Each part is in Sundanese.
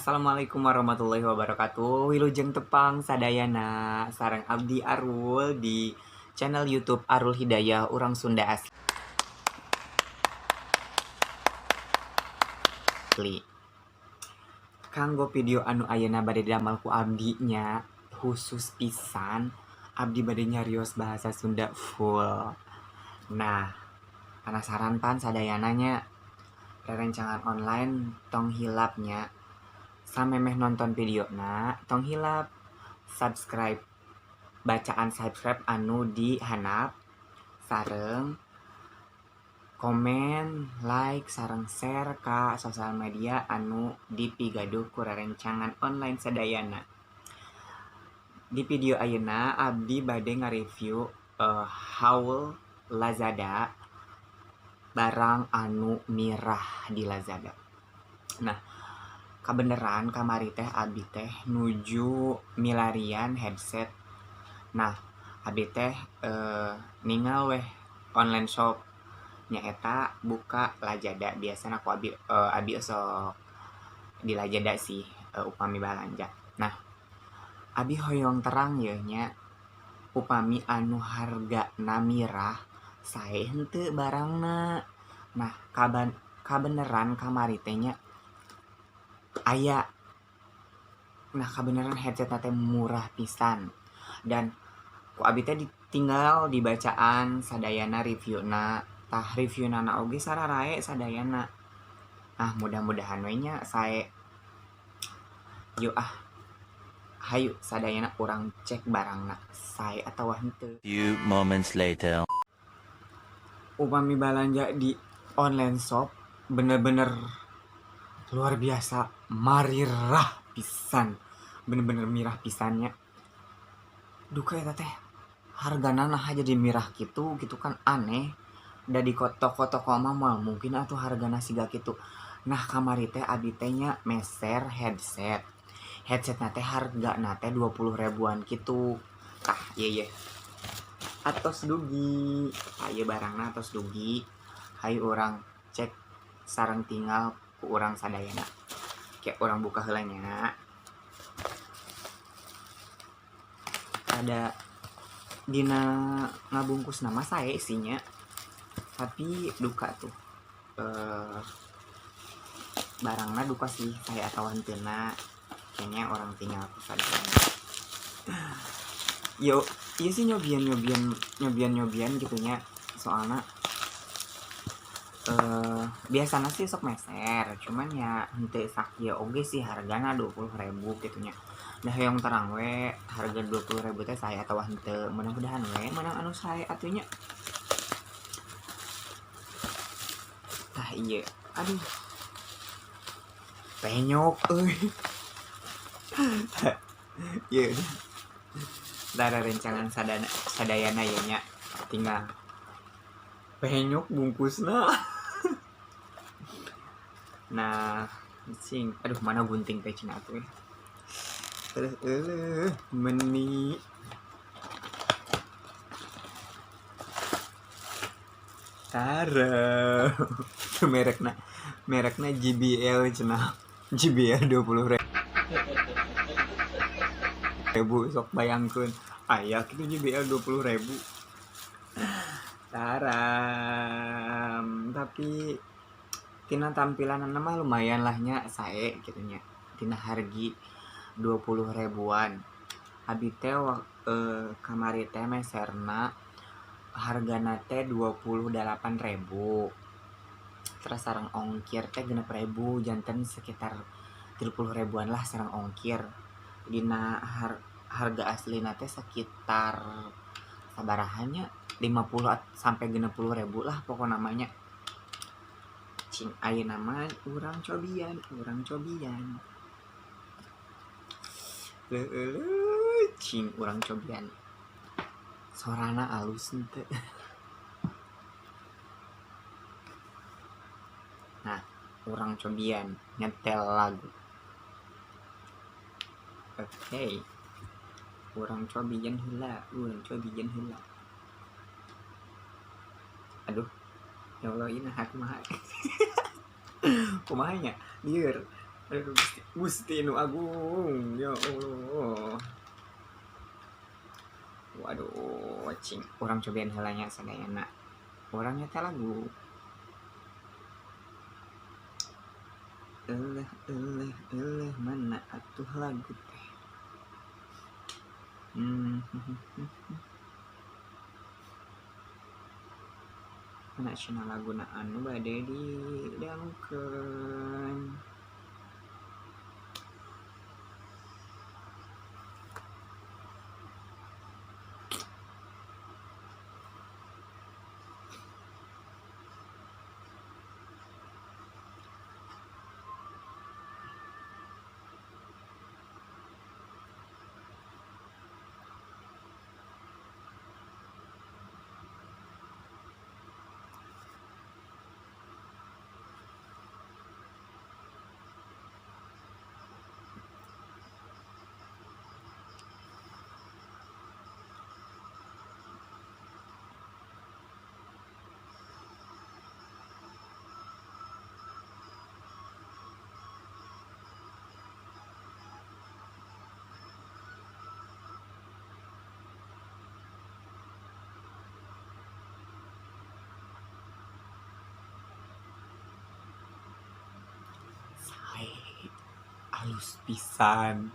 Assalamualaikum warahmatullahi wabarakatuh. Wilujeng tepang sadayana sareng Abdi Arul di channel YouTube Arul Hidayah Urang Sunda Asli. Kanggo video anu ayeuna bade damel ku abdi nya khusus pisan abdi bade nyarios bahasa Sunda full. Nah, penasaran pan sadayana nya rerencangan online tong hilapnya samemeh nonton video na tong hilap subscribe, bacaan subscribe anu di handap sareng komen, like, sareng share ka sosial media anu dipigaduh ku rerencangan online sadayana. Di video ayeuna abdi bade ngareview haul Lazada, barang anu mirah di Lazada. Nah, kabeneran kamari teh abdi teh nuju milarian headset. Nah, abdi teh ningal weh online shop nyaeta buka Lazada. Biasana ku abdi, abdi sok di Lazada sih upami balanja. Nah, abdi hoyong terang ye nya upami anu hargana mirah sae henteu barangna. Nah, kabeneran kamari teh nya aya. Nah, kabeneran headset teh murah pisan dan ku abdi teh ditinggal dibacaan sadayana reviewna. Tah reviewna na oge sararae sadayana. Ah, mudah-mudahan we nya sae. Yuk ah, hayu sadayana urang cek barangna sae atawa henteu. Few moments later. Upami balanja di online shop bener-bener luar biasa marirah pisan, bener-bener mirah pisannya. Duka eta teh hargana nah jadi mirah gitu gitu kan aneh. Da di toko-toko mah moal mungkin atuh hargana siga kitu. Nah, kamari teh abdi teh nya meser headset. Headsetna teh hargana teh 20 ribuan kitu. Tah, ieu ye. Atos dugi. Tah ieu barangna atos dugi. Hayu urang cek sareng tinggal ku urang sadayana. Kayak urang buka heula nya. Ada dina ngabungkus nama sae isinya. Tapi duka tuh barangna duka sih sae atau henteuna. Kayaknya orang tinggal aku sadayana. Yo, iya sih nyobian gitunya. Soalnya biasanya sih sok meser, cuman ya henteu sakieu oge sih hargana 20.000 gitunya. Dah hoyong terang we harga 20.000 teh sae atawa henteu. Mudah-mudahan we menang anu sae atunya. Tah ieu, aduh. Penyok euy. Ieu. Dara rencangan sadayana ye nya tinggal penyok bungkusna. Nah, cing, aduh mana gunting teh cenah atuh. Terus meni. Tara. Merekna JBL cenah. JBL 20 ribu sok bayangkeun. Aya kitu JBL 20.000. Taram, tapi tina tampilan mah lumayan lah nya sae kitu nya. Tina hargi 20 ribuan. Abi teh kamari teh meserna hargana teh 28.000. Terus sareng ongkir teh 6.000, janten sekitar 30 ribuan lah sareng ongkir. Dina harga aslina teh sekitar sabarahannya 50 sampai 60 ribu lah pokok namanya. Cing ayeuna mah urang cobian, urang cobian. Leuleut cing urang cobian. Sorana alus henteu. Nah, urang cobian nyetel lagu. Oke. Urang cobian heula, urang cobian heula. Aduh. Ya Allah, ini aku mah. Kumaha nya? Lieur. Aduh, Gusti nu agung, ya Allah. Waduh, cing, urang cobain heula nya sadayana. Urang nyetel lagu. Eleh eleh eleh, mana atuh lagu teh. Mana cenah laguna anu bade didangukeun. Halus pisan.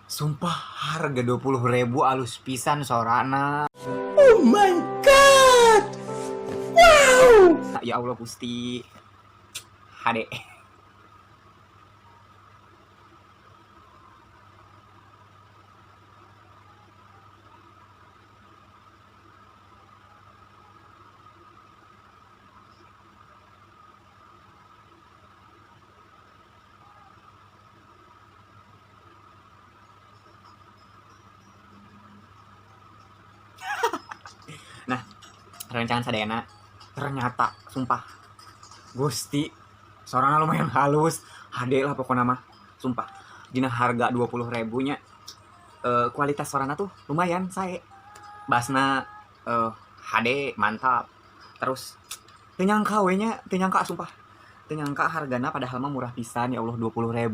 Sumpah harga 20.000 alus pisan sorana. Oh my god. Wow. Ya Allah Gusti. Hade. Nah, rerencangan sadayana ternyata sumpah Gusti sorana lumayan halus, hade lah pokoknya mah. Sumpah dina harga 20.000 nya, kualitas sorana tuh lumayan sae. Basna HD mantap. Terus teu nyangka we nya, teu nyangka sumpah. Teu nyangka hargana padahal mah murah pisan, ya Allah 20.000.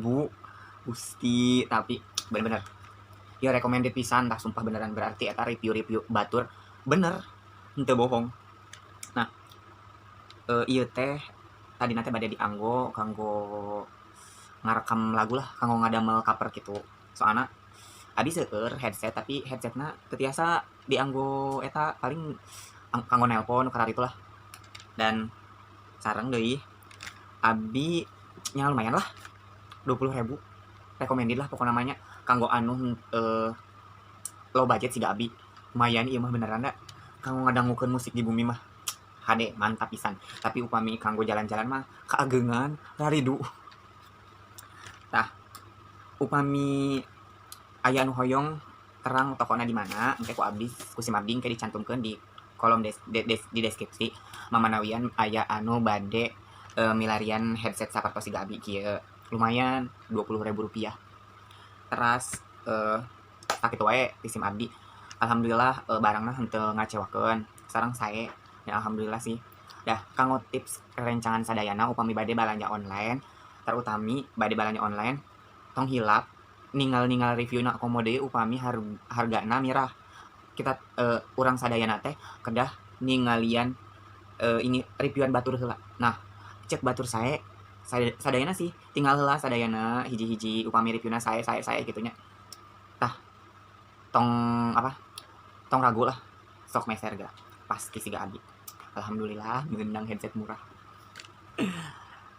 Gusti, tapi bener-bener ya recommended pisan tah sumpah beneran, berarti eta review-review batur bener, henteu bohong. Nah, ieu teh tadina teh bade dianggo kanggo ngarekam lagu lah, kanggo ngadamel cover gitu. Soalna abi seueur headset tapi headsetna teu tiasa dianggo eta, paling kanggo nelpon karar itulah. Dan sareng deui abi nya lumayan lah 20.000, recommended lah pokokna mah nya kanggo anu low budget siga abi. Lumayan ieu mah beneran da kanggo ngadangukeun musik di bumi mah hade mantap pisan. Tapi upami kanggo jalan-jalan mah keagengan raridu. Tah, upami aya anu hoyong terang tokona di mana, engke ku abdi ku sim abdi engke dicantumkeun di kolom di deskripsi. Mamanawian aya anu bade milarian headset sapertos siga abi kieu. Lumayan 20.000 rupiah. Teras sakitu wae ti sim abdi. Alhamdulillah barangna henteu ngacewakeun. Sareng sae ya alhamdulillah sih. Dah kanggo tips rerencangan sadayana upami bade balanja online, terutami bade balanja online tong hilap ninggal-ninggal reviewna komo deui upami hargana mirah. Kita urang sadayana teh kedah ningalian ini reviewan batur heula. Nah, cek batur sae sadayana sih tinggal heula sadayana hiji-hiji upami reviewna sae sae sae kitu nya. Tah tong apa? Tong ragu lah, sok meser geura. Pasti siga abi. Alhamdulillah meunang headset murah.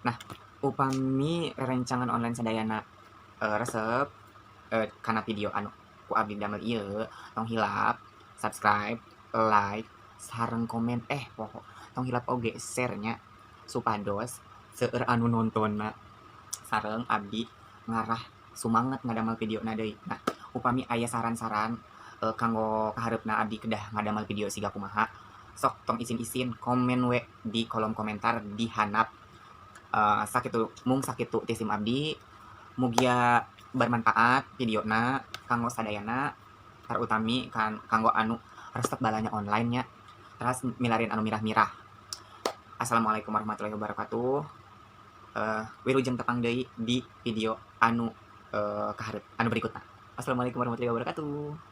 Nah, upami rerencangan online sadayana resep kana video anu ku abdi damel ieu, tong hilap subscribe, like, sareng komen, pokok tong hilap oge share nya supados seueur anu nontonna sareng abdi ngarah sumanget ngadamel videona deui. Nah, upami aya saran-saran kanggo kahareupna abdi kedah ngadamel video siga kumaha, sok tong isin-isin komen we di kolom komentar di handap. Sakitu mung sakitu ti sim abdi, mugia bermanfaat videona kanggo sadayana, terutami kanggo anu resep balanja online nya, teras milarian anu mirah-mirah. Assalamualaikum warahmatullahi wabarakatuh. Wilujeng tepang deui di video anu kaharep, anu berikutna. Assalamualaikum warahmatullahi wabarakatuh.